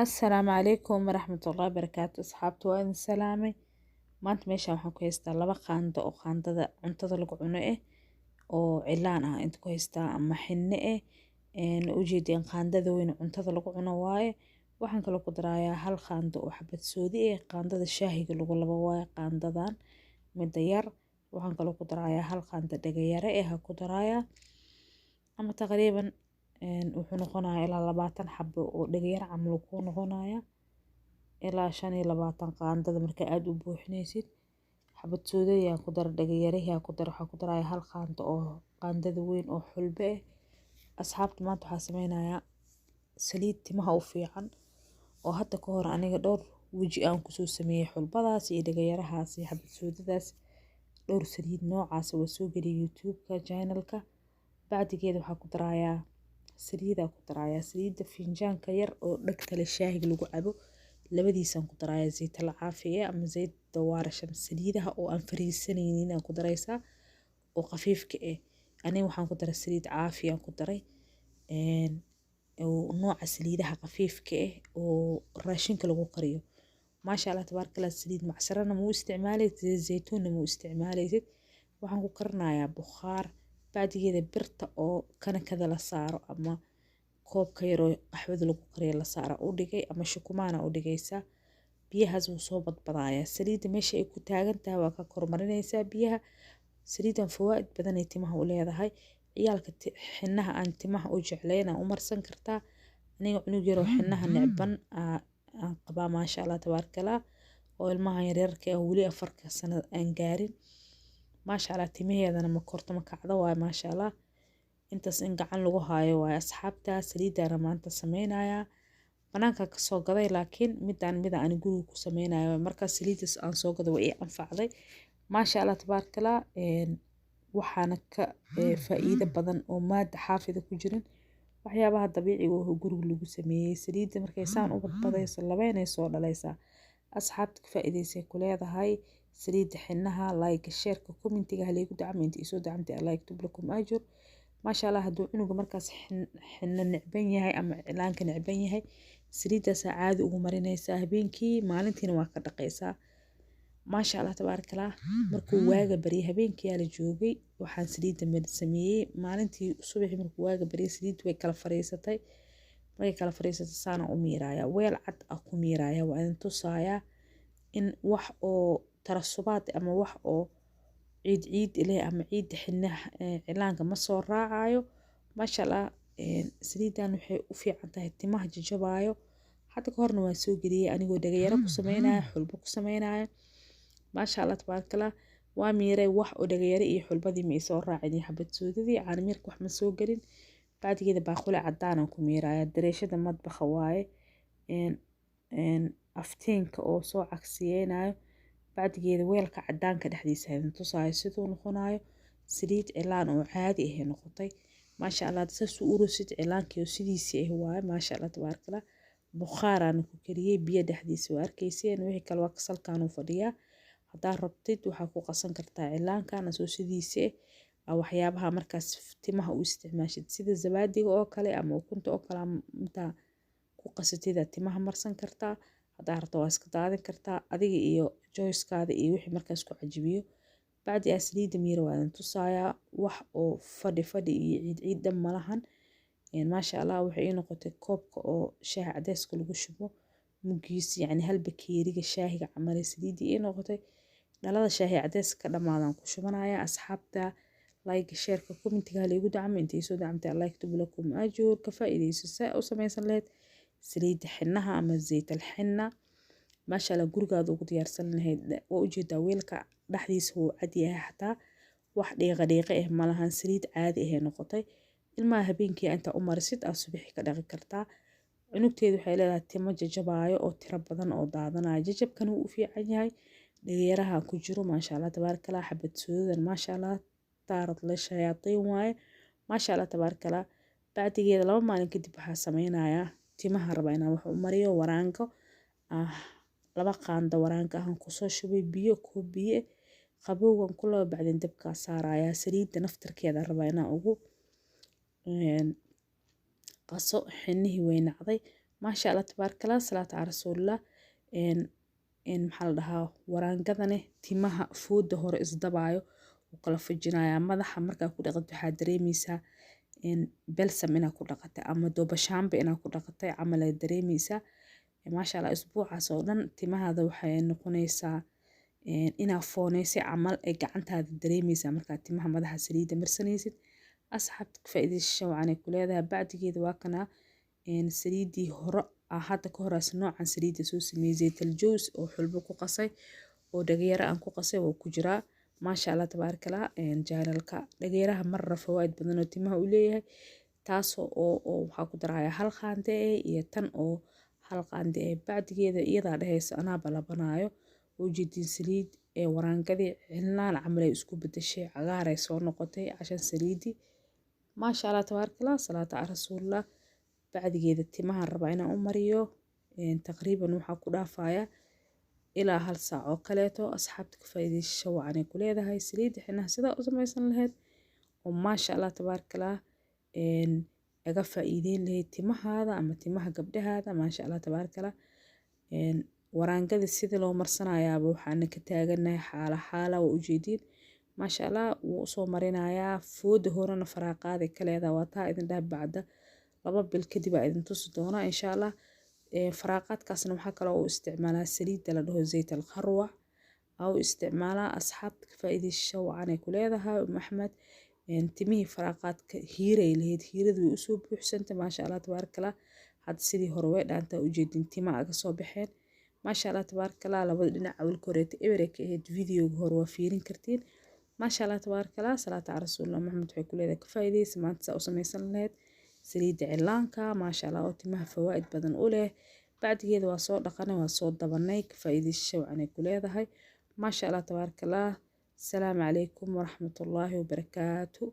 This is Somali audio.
Assalaamu calaykum waraxmatullaahi wabarakaatu. Asxaabta, waa idin salaamay. Maanta meeshaan waxaan ku haystaa laba qaando oo qaandada cuntada lagu cuno oo cilaan ah inta ku haystaa ama xinne ujeedeen qaandada weyn cuntada lagu cuno waaye. Waxaan kaloo ku darayaa hal qaando oo xabad soodi qaandada shaahiga lagu labo waaye qaandadan midda yar. Waxaan kaloo ku darayaa hal qaando dhagayare ha ku darayaa, ama taqriiban wuxuu noqonayaa ilaa 20 xabo oo dhagayar camal kuu noqonaya, ilaa 25 qaandada marka aad u buuxinaysid. Xabad soodayaan ku dara, dhagayarihii ku dara. Waxaa ku daraya hal qaando oo qaandada weyn oo xulbe. Asxaabta, maanta waxaa sameynayaa saliid timaha u fiican oo hadda ka hor aniga dhowr weji aan kusoo sameeyey xulbadaas iyo dhagayarahaas iyo xabad soodadaas. Dhowr saliid noocaas waa soo geliyay YouTube-ka channel-ka. Bacdigeeda waxaa ku darayaa saliidaa ku darayaa saliidda finjaanka yar oo dhegta leh shaahiga lagu cabo labadiisaan ku darayaa, zayt al caafiya ama zayt dawaarashan, saliidaha oo aan fariisanaynin aan ku daraysaa oo khafiifka ah. Aniga waxaan ku daray saliid caafiya aan ku daray, nooca saliidaha khafiifka ah oo raashinka lagu kariyo. Maasha Allah tabaaraka Allah. Saliid macsarana ma u isticmaalaysid, zaytuunna ma u isticmaalaysid. Waxaan ku karinayaa bukhaar. Bacdigeeda birta oo kanakada la saaro ama koobka yaroo qaxwada lagu kariyo la saaro u dhigay ama shukumaana u dhigaysaa. Biyahaas wuu soo badbadayaa. Saliidda meesha ay ku taagan tahay waa ka kormarinaysaa biyaha. Saliidan fawaa'id badan ay timaha u leedahay. Ciyaalka xinaha aan timaha u jeclayn u marsan kartaa. Aniga cunug yaroo xinaha necban aan qabaa, maasha Allah tabaarakallah, oo ilmaha yaryarka ah weli 4-ka sano aan gaarin. Maasha Allah, timaheedana ma korto, ma kacdo waaye, maasha Allah. Intaas in gacan lagu haayo waaye. Asxaabta, saliidana maanta sameynayaa banaanka kasoo gaday, laakiin midaan mida aan guriga ku sameynayo. Markaas saliidaas aan soo gaday waa ii anfacday, maasha Allah tabaarakallah. Waxaana ka faa'iido badan oo maada xaafida ku jirin waxyaabaha dabiiciga oo guriga lagu sameeyey. Saliidda markay saan u badbadayso labeynay soo dhalaysaa. Asxaabta, ka faa'iidaysay ku leedahay saliidda xinaha. Like, share-ka, comment-iga halaygu dacmo. Inta isoo dacamtay, Allah yaktub lakum ajur. Maasha Allah. Hadduu cunuga markaas xino necban yahay ama cilaanka necban yahay, saliiddaasaa caadi ugu marinaysaa habeenkii, maalintiina waa ka dhaqaysaa. Maasha Allah tabaarakallah. Markuu waaga baryay, habeenkii la joogay waxaan saliidda sameeyey maalintii subaxii. Markuu waaga baryay, saliidda way kala fariisatay. Markay kala fariisatay, saana u miiraaya, weel cad ah ku miiraaya. Waa idin tusaaya in wax oo tarasubaad ama wax oo ciid ciid leh ama ciidda xinaha cilaanka ma soo raacayo. Maasha Allah. Saliidan waxay u fiican tahay timaha jajabaayo. Hadda ka horna waan soo geliyey anigoo dhagayaro ku sameynaya, xulbo ku sameynaya. Maasha Allah tabaarakallah. Waa miiray, wax oo dhagayaro iyo xulbadii ma isoo raacin iyo xabad soodadii caano miirka, wax ma soo gelin. Bacdigeeda baaquli cadaan aan ku miiraya, dareeshada madbaxa waaye, aftiinka oo soo cagsiyeynayo. Bacdigeeda weelka cadaanka dhexdiisa idin tusaayo siduu noqonayo. Saliid cilaan oo caadi ahay noqotay, maasha Allah. Saas u urusid cilaankii oo sidiisii ah waaye, maasha Allah tabaarakallah. Bukhaaraan ku kariyey biyo dhexdiisa, waa arkayseen. Wixii kale waa kasalkaan uu fadhiyaa. Haddaa rabtid, waxaa ku qasan kartaa cilaankan asoo sidiisii ah waxyaabaha markaas timaha u isticmaashid, sida zabaadiga oo kale ama ukunta oo kale. Intaa ku qasatid timaha marsan kartaa. Haddaa rabto, waa iska daadin kartaa, adiga iyo choice-kaada iyo wixii markaas ku cajibiyo. Bacdi aa saliidda miira, waa idin tusayaa wax oo fadhi fadhi iyo ciid ciid dhan malahan. Maasha Allah. Waxay ii noqotay koobka oo shaaha cadeyska lagu shubo muggiis, yacni hal bakeeriga shaahiga camal saliiddii ii noqotay. Dhalada shaahi cadeyska ka dhamaadaan ku shubanaya. Asxaabta, like, share-ka, comment-iga halaygu dacmo. Inta isoo dacamtay, Allah yaktub lakum ajur. Ka faa'iidayso saa u samaysan lahayd saliidda xinaha ama zayt alxina, maasha Allah, gurigaada ugu diyaarsan lahayd. Waa ujeedaa, weelka dhexdiisa wuu cad yahay, xataa wax dhiiqa dhiiqa ah malahan. Saliid caadi ahay noqotay. Ilmaha habeenkii intaa u marisid aad subaxii ka dhaqi kartaa. Cunugteedu waxay leedahay timo jajabaayo oo tiro badan oo daadanayo. Jajabkan wuu u fiican yahay. Dhagayaraha ku jiro, maasha Allah tabaarakallah. Xabad soodadan, maasha Allah, taarad la shayaatiin waaye, maasha Allah tabaarakallah. Bacdigeeda 2 maalin kadib waxaa sameynayaa timaha raba inaan wax u mariyo. Waraango ah, laba qaando waraango ahaan kusoo shubay biyo, koob biyo qabowgan ku laba. Bacdin dabkaa saarayaa. Saliidda naftarkeeda rabaa inaan ugu qaso xinihii way nacday. Maasha Allah tabaarakallah, salaatu cala rasuulillah. Maxaa la dhahaa, waraangadane timaha fooda hore isdabaayo wuu kala fujinayaa. Madaxa markaa ku dhaqid waxaa dareemeysaa balsam inaa ku dhaqatay ama doobashaanba inaa ku dhaqatay camal ay dareemeysaa. Maasha Allah, isbuucaas oo dhan timahaada waxay noqonaysaa inaa fooneysay camal ay gacantaada dareemeysaa markaa timaha madaxa saliidda marsanaysid. Asxaabta, ka faa'iidaysasho wacan ay ku leedahay. Bacdigeeda waa kana saliiddii hore hadda ka horaas noocan saliidda soo sameeyey, zaytal jaws oo xulbo ku qasay oo dhagayaro aan ku qasay waa ku jiraa. Maasha Allah tabaarakallah, channelka dhagayaraha marra fawaa'id badan oo timaha u leeyahay. Taasoo oo waxaa ku daraya hal qaande iyo tan oo hal qaande. Bacdigeeda iyadaa dhehayso anaa balabanaayo. Ujeedin saliid ee waraangadii cilnaan camal ay isku bedeshay, cagaaray soo noqotay cashan saliidii. Maasha Allah tabaarakallah, salaatu cala rasuulillah. Bacdigeeda timahan rabaa inaan u mariyo. Taqriiban waxaa ku dhaafaya ilaa hal saac oo kaleeto. Asxaabta, ka faa'iidaysasho wacan ay ku leedahay saliidda xinaha sidaa u samaysan lahayd oo maasha Allah tabaarakallah aga faa'iideyn lahayd timahaada ama timaha gabdhahaada. Maasha Allah tabaarakallah, waraangada sidii loo marsanayaaba waxaana ka taaganahay xaala xaala, waa ujeediin. Maasha Allah, wuu usoo marinayaa. Fooda horena faraaqaaday ka leedahay. Waa taa idin dhaha, bacda 2 bil kadib aa idin tusi doonaa insha Allah. Faraaqaadkaasna waxaa kaloo u isticmaalaa saliidda la dhaho zayt al kharwac aa u isticmaalaa. Asxaabta, ka faa'iidaysasho wacan ay ku leedahay. Axmed timihii faraaqaadka hiiray lahayd, hiiradu way usoo buuxsantay. Maasha Allah tabaarakallah, hadda sidii hore way dhaantaa, ujeedin tima aga soo baxeen. Maasha Allah tabaarakallah, labada dhinac awalka horeeta eber ay ka ahayd. Videoga hore waa fiirin kartiin. Maasha Allah tabaarakallah, salaatu cala rasuulillah. Maxamed waxay ku leedahay ka faa'iidaysa maanta saa u samaysan lahayd saliidda cilaanka, maasha Allah, oo timaha fawaa'id badan u leh. Bacdigeeda waa soo dhaqanay, waa soo dabanay. Ka faa'iidaysasho wacan ay ku leedahay. Maasha Allah tabaarakallah. Asalaamu calaykum waraxmatullaahi wabarakaatu.